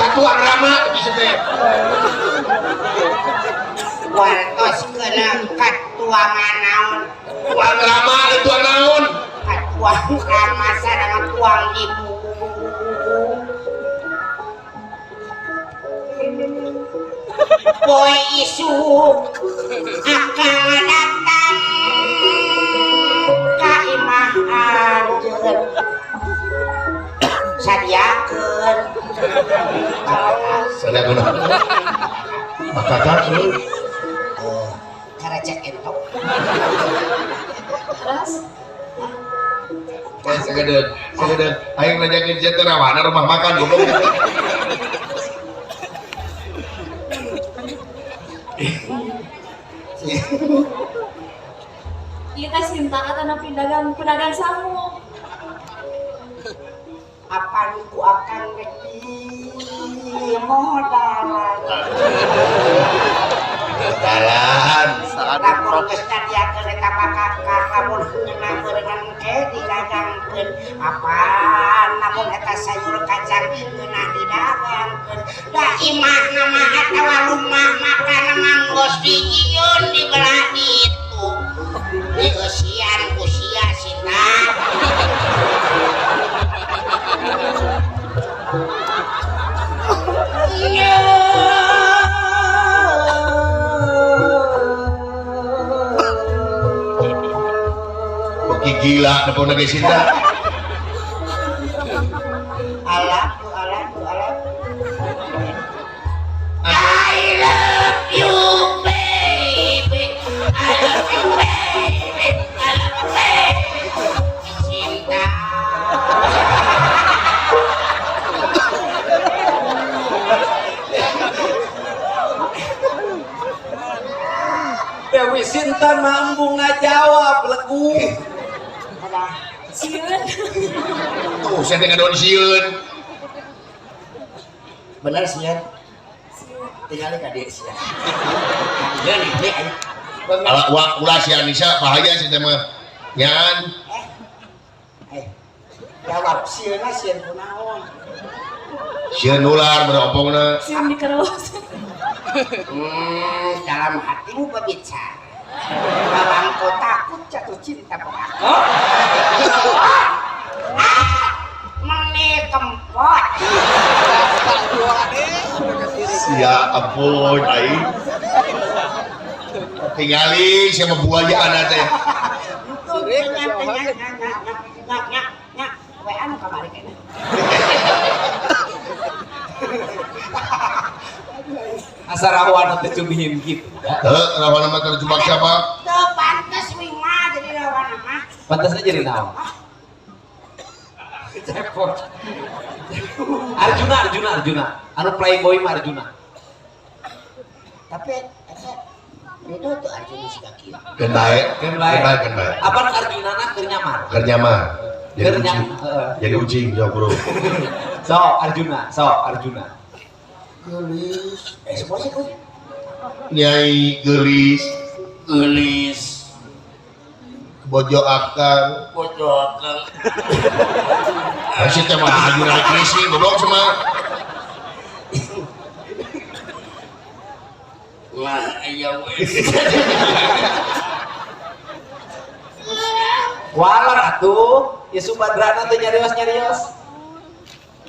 Katuang Rama bisa teh. Wartos kena katuangan naon? Tuang Rama tuang naon? Katuang Rama sareng tuang ibu. Poe isuk akang datang ka imah anjeun. Sadiakeun. Sadiakeun. Maka lu karecek entok. Terus segedeun, segedeun. Aing nanyakeun sia teh rawana rumah makan goblok. Ieu teh Sinta atanapi pedagang sangu. Apan ku akang rek di modalan. Modalan. Lamun geus nyadiakeun eta bakakak, lamun ngeunah beureungan engke didagangkeun. Apan lamun eta sayur kacang ngeunah didagangkeun. Da imahna mah atawa rumah makan mah geus dijieun di belah ditu. Dieusian ku sia Sinta. Beki gila nepon ge Sinta. I love you, I love you, I love you. I love you, baby. I love you, baby. I love you, baby. Cinta. Dewi Sinta mampu ngajawab legu. Sieun. Tuh, saya teh ngadon sieun. Bener sieun. Tinggal ka dieu sieun. Ieu nih, nih. Ala ulah si Anissa bahaya sih teh mah. Nyaan. Jawab sieunna sieun kunaon? Sieun ular bener opongna. Sieun dikeros. Dalam hatimu berbicara bahwa engkau takut jatuh cinta pada aku. Mene kempot. Sia ampun aing. Tingali siapa buaya anak teh. Asa rawana teh cubihin gitu. Heuh, rawana mah terjebak siapa? Teu pantes wing mah jadi rawana mah. Pantasnya jadi naon? Cepot. Arjuna, Arjuna, Arjuna. Anu playboy mah Arjuna. Tapi eta itu tuh Arjuna siga kieu. Keun bae. Keun bae. Keun bae. Apa Arjuna na keur nyamar? Keur nyamar. Jadi Keur ucing. Jadi ucing jauh bro. So, Arjuna, so Arjuna. Geulis. Semua sih kuy. Nyai geulis, Geulis. Bojo akang, Bojo akang. Masih teh mah Arjuna Krisi goblok sama. Lah aya we. Walar atuh, ya Subadrana teh nyarios-nyarios.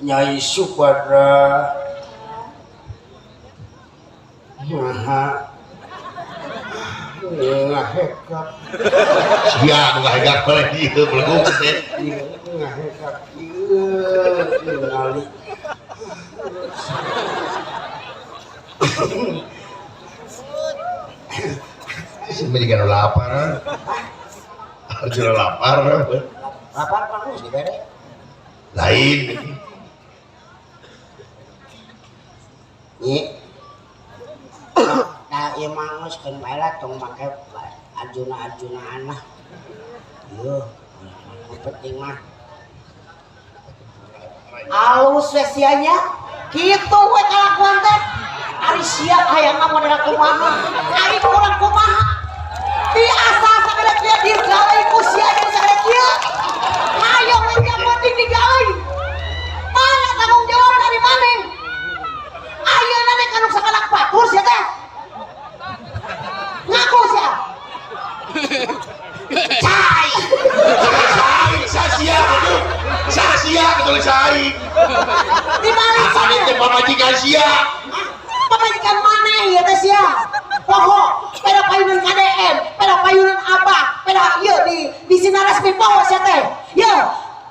Nyai Subadra. Maha ngahekap. Sia nu ngahekap bae ieu beleguk teh. Ngahekap ieu ningali. Si mah jiga nu lapar. Arjuna lapar. Lapar mah geus dibere. Lain. Nyi. Nah, ieu mah geus keun bae lah tong make Arjuna-arjunaan mah. Ieu, nu penting mah alus we sia nya. Kitu we kalakuan teh. Ari sia hayangna model kumaha? Ari kurang kumaha? Biasa sagala kieu digawe ku sia jeung sagala kieu. Hayang we yang penting digawe. Mana tanggung jawab dari maneh? Ayeuna teh kanu sakalak batur sia teh. Ngaku sia. Cai. Cai sasia aduh. Sasia betul cai. Di balik Asal teh pamajikan sia. Pamajikan maneh ieu teh sia. Poho, peda payunan KDM, peda payunan Abah, peda ieu di sinar resmi poho sia teh. Ye,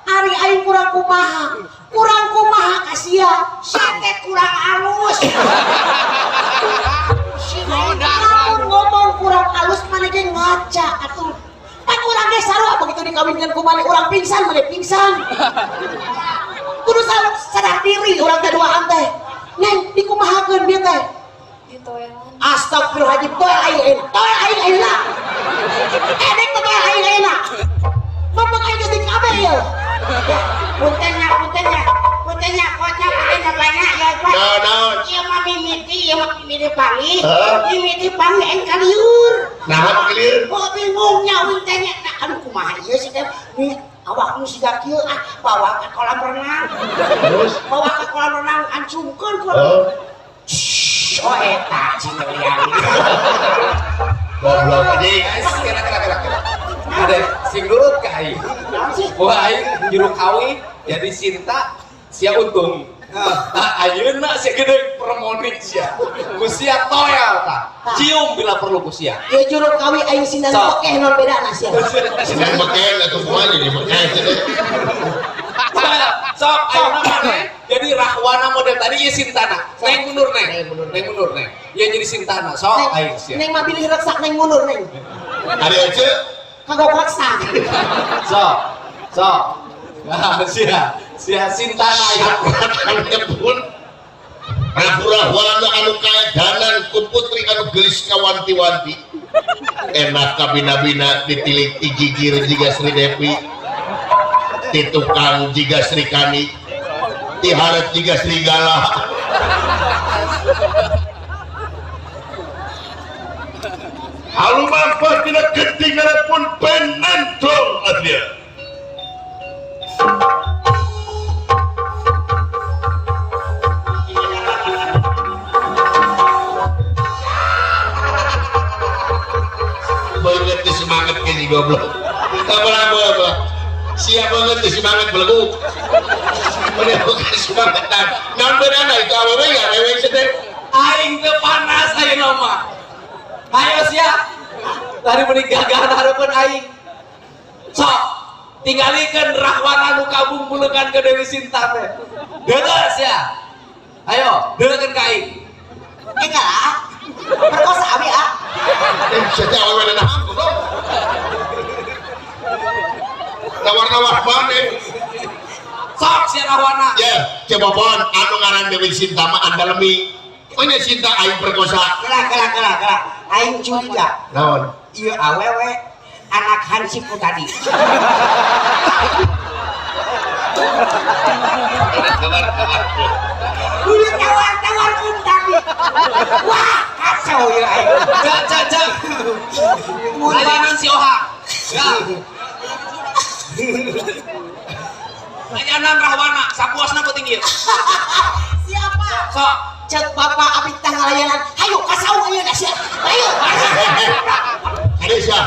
ari aing kurang kumaha? Kurang kumaha ka sia? Sia teh kurang alus. Lamun ngomong kurang alus maneh ge ngaca atuh. Pan urang ge sarua begitu dikawinkeun ku maneh urang pingsan maneh pingsan. Kudu sadar diri urang teh duaan teh. Neng dikumahakeun bieu teh? Ditoelan. Astagfirullahaladzim, toel aing ayeuna, toel aing ayeuna. Edek teh toel aing ayeuna. Mempeng aing geus dikabe ieu. Punten nya, punten nya. Punten nya, kocak punten nya banyak ya, Pak. Naon naon. Ieu mah mimiti, ieu mah mimiti panggih. Hah? Mimiti panggih aing kaliur. Naha nu kaliur? Oh bingungnya uing teh nya. Nah, aduh kumaha ieu sih teh. Nih awak nu siga kieu ah bawa ke kolam renang. Terus bawa ke kolam renang ancungkeun ku. Oh. Oh eta cing liang. Goblok anjing. Kira kira kira kira. Ada sing nurut ka aing. Wah aing juru kawi jadi Sinta sia untung. Nah, ayeuna sia gede permonik sia. Ku sia toel tah. Cium bila perlu ku sia. Ieu juru kawi aing sindang Sok. mekeh non bedana sia. Sindang mekeh atuh kumaha jadi mekeh teh. Sok ayeuna maneh jadi Rahwana model tadi ieu Sintana. Neng mundur neng. Neng mundur neng. Ieu jadi Sintana. Sok aing sia. Neng mah bilih reksak neng mundur neng. Ari ece Kagok reksak. Sok. Sok. Nah, sia. Sia Sintana ya. Sakuratane pun Prabu Rahwana anu kaedanan ku putri anu geulis kawanti-wanti. Enak kabina-bina ditilik ti gigir jiga Sri Devi. Ti tukang jiga Sri Kani. Ti hareup jiga Serigala. Halumampah tidak ketinggalan pun penentung adria. Banget teh semangat ke si goblok. Apa-apa. Siap banget teh semangat beleguk. Mana bukan semangat. Naon beunana itu awewe ya awewe teh. Aing teu panas ayeuna mah. Hayo sia. Tadi meuni gagah hareupeun aing. Sok tinggalikeun Rahwana nu kabung buleungan ke Dewi Sinta teh. Deuleu sia. Ayo, deuleukeun ka aing. Enggak lah. Perkosa abi ah. Sia teh awewe nanahan goblok. Nawar-nawar maneh. Sok sia Rahwana. Ya, coba pon anu ngaran Dewi Sinta mah andalemi. Oh nya Sinta aing perkosa. Kela kela kela kela. Aing curiga. Naon? Ieu awewe anak hansip ku tadi. Kabar-kabar. Dulu tawar-tawar ku tadi. Wah, kacau ya aing. Cek cek cek. Layanan si Oha. Ya. Layanan Rahwana, sapuasna penting ieu. Siapa? Sok. Cek bapak abi tah ngalayanan. Hayu ka saung ayeuna sia. Hayu. Ada sia.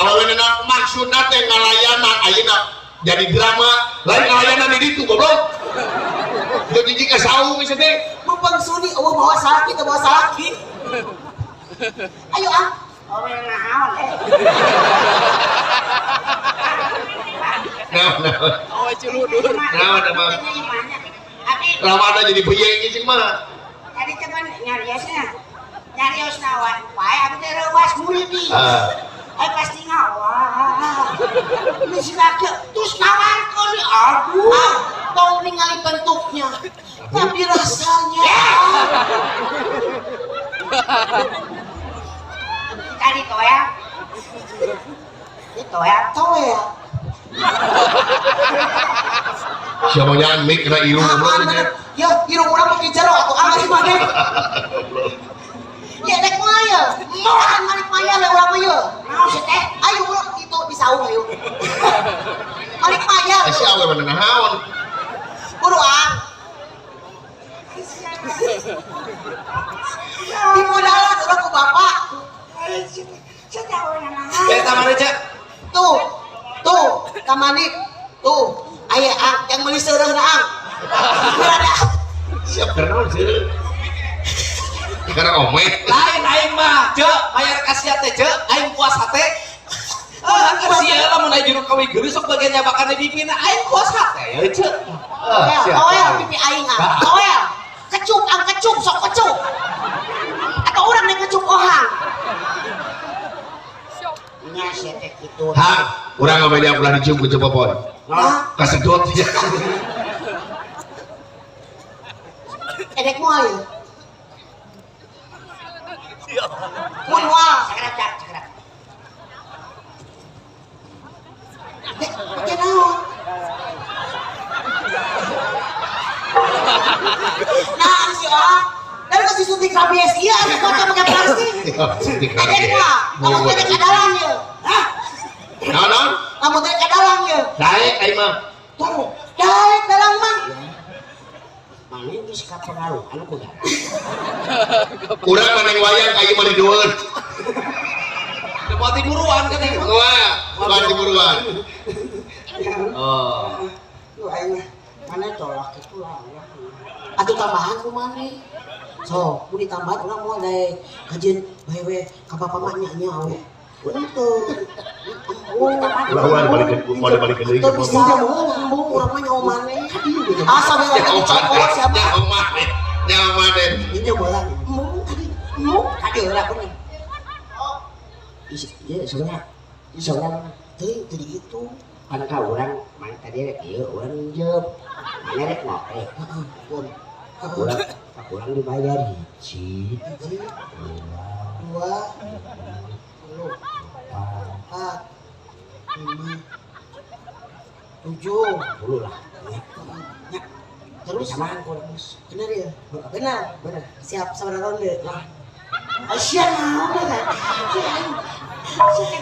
Awewe na maksudna teh ngalayanan ayeuna jadi drama, lain ngalayanan di ditu goblok. Jadi jika saung geus teh. Mumpung suni eueuh bawa salaki teu bawa salaki. Ayo ah. Awewe naon eh. Naon naon. Oh, culudur. Naon emang. Abi Rahwana jadi beyeng sih mah. tadi teman nyariosnya. Nyarios nawan wae abi teh reuas murid. Ah. Pasti ngawah. Geus ngake terus nawarkeun aduh. Ah, tong ningali bentuknya. Tapi rasanya. Tadi toel. Ini toel. Toel. Siapa nyan mik kena irung goblok. Aman bener. Ya, irung urang make jero atuh aman sih maneh. Ya dek mah ya. Moal malik maya we urang mah ye. Mau sih teh. Ayo urang itu di saung ayo. Malik maya. Si awewe mana naon? Buruan. Di modalan urang ku bapak. Ya tamane cek. Tuh. Tuh, kamani. Tuh, aya ang yang meuli seureuhna ang. Berada. Siap karena sih. Karena omeh. Lain aing mah, cek, bayar ka sia teh cek, aing puas hate. Ah, sia lamun aya juru kawi geulis sok bagian nyabakan bibina aing puas hate ya cek. Toel, toel pipi aing ah. Toel. Kecup ang kecup sok kecup. Atau urang nih kecup ohang. Nya sia teh kitu. Ha, urang mah dia ulah dicium ku Cepopon. Hah? Kasedot ya. Edek moal ya. Mun moal. Sakrap cak, sakrap. Dek, make naon? Nah, si orang dari kasih suntik rabies iya, ada foto pakai plastik. Suntik Edek rabies. moal, kamu teh kadalang ya. Hah? Naon naon? Kamu teh kadalang ya. Daek aing mah. Tuh, daek dalang mah. Mana geus kapengaruhan ku da. Urang mah neng wayang ka ieu mah didueun. Teu moal tiburuan kan aing mah. Wah, moal tiburuan. Oh. Duh aing mah mana tolak itu lah. Atuh tambahan ku maneh. So, mun ditambahan urang moal daek kajeun bae we ka bapak mah nya nya we. Henteu. Ulah ulah dibalikeun, moal dibalikeun deui. Teu bisa embung urang mah nyaho maneh. Asa we urang dicokot sia mah. Nyaho maneh. Nyaho maneh. Ini bola. Embung tadi. Embung. Tadi heula kuning. Ieu sebenarnya ieu sebenarnya Teuing teu dihitung. Pan ka urang mana tadi rek ieu urang minjem. Mana rek ngopi. Heeh. Urang urang dibayar hiji. Hiji, Dua, dua, tilu, empat, empat, lima, tujuh. 10 lah. Ya. Terus Samaan kurang geus. bener ya? Benar. Bener. Siap sabaraha ronde? Asia naon kan?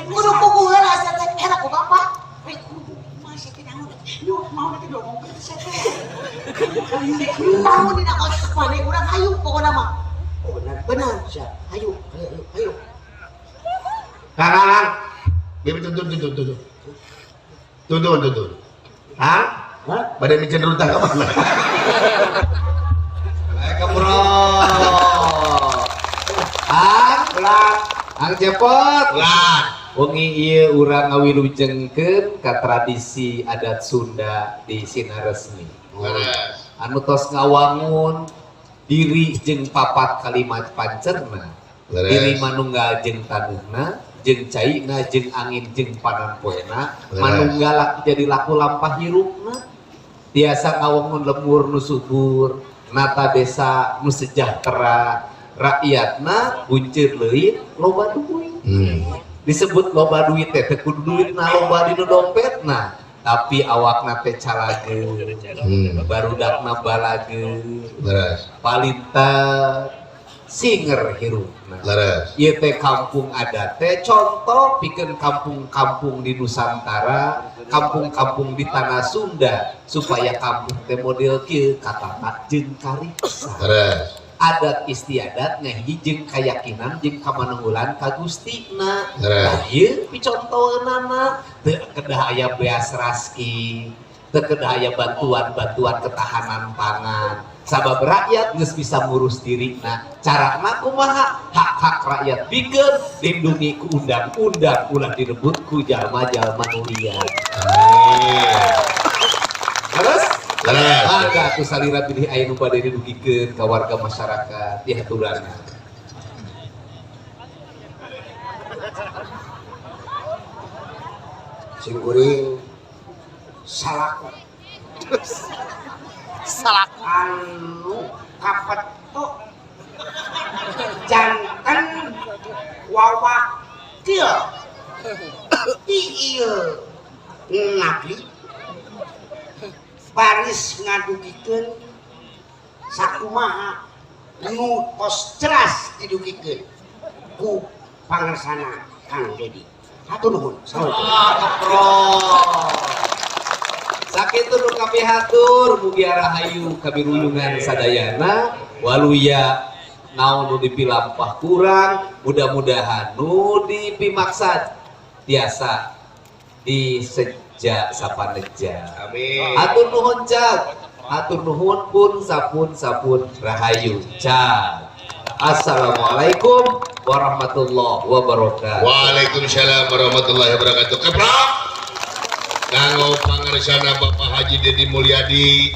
Kudu puguh heula sia teh era ku bapak. Eh kudu mah sia teh naon? Nu mau teh diomongkeun sia teh. Naon dina otak maneh urang hayu pokona mah. Oh bener. Benar. Siap. Hayu, Ayo, ayo. hayu. Kang. Bibi tuntun tuntun tuntun. Tuntun tuntun. Hah? Bade miceun runtah ka mana? Kebro. Ang, Ang Cepot. Ulah. Wengi ieu urang ngawilujengkeun ka tradisi adat Sunda di Sinaresmi. Leres. Anu tos ngawangun diri jeung papat kalimat pancerna. Leres. Diri manunggal jeung taneuhna, jeung caina, jeung angin, jeung panampoena, Leres. manunggal jadi laku lampah hirupna. Tiasa ngawangun lembur nu subur, nata desa nu sejahtera, rakyatna buncir leuit loba duit. Disebut loba duit teh teu kudu duitna loba dinu dompetna, tapi awakna teh calageur, barudakna balageur, Leres. palintar singer hirupna. Leres. Ieu teh kampung adat teh contoh pikeun kampung-kampung di Nusantara, kampung-kampung di tanah Sunda supaya kampung teh model kieu katata jeung kariksa. Leres. Adat istiadat ngahiji jeung kayakinan jeung kamanunggulan ka Gustina. Leres. Tah ieu picontoeunana teu kedah aya beas raskin, teu kedah aya bantuan-bantuan ketahanan pangan. Sabab rakyat geus bisa ngurus dirina. Carana kumaha? Hak-hak rakyat bikeun lindungi ku undang-undang ulah direbut ku jalma-jalma nu liar. Amin. Terus? Leres. Mangga atuh salira bilih aya nu bade didugikeun ka warga masyarakat di haturanna. Sing kuring salaku. Salaku anu kapetuk janten wawakil ti ieu ngabdi baris ngadugikeun sakumaha nu tos jelas didugikeun ku pangersana Kang Dedi. Hatur nuhun. Ah, sakitu nu kami hatur mugi rahayu kabirulungan sadayana waluya naon nu dipilampah kurang mudah-mudahan nu dipimaksad tiasa diseja sapaneja. Amin. Hatur nuhun cak, hatur nuhun pun sapun sapun rahayu cak. Assalamualaikum warahmatullahi wabarakatuh. Waalaikumsalam warahmatullahi wabarakatuh. Keprok. Kanggo pangersana Bapak Haji Dedi Mulyadi,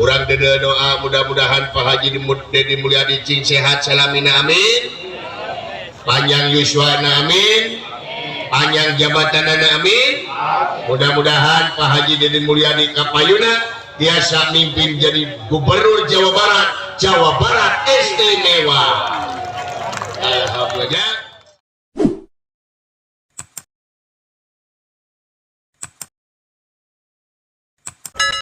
urang dede doa mudah-mudahan Pak Haji Dedi Mulyadi cing sehat salamina amin. Panjang yuswana amin. Panjang jabatanana amin. Mudah-mudahan Pak Haji Dedi Mulyadi kapayuna biasa mimpin jadi gubernur Jawa Barat, Jawa Barat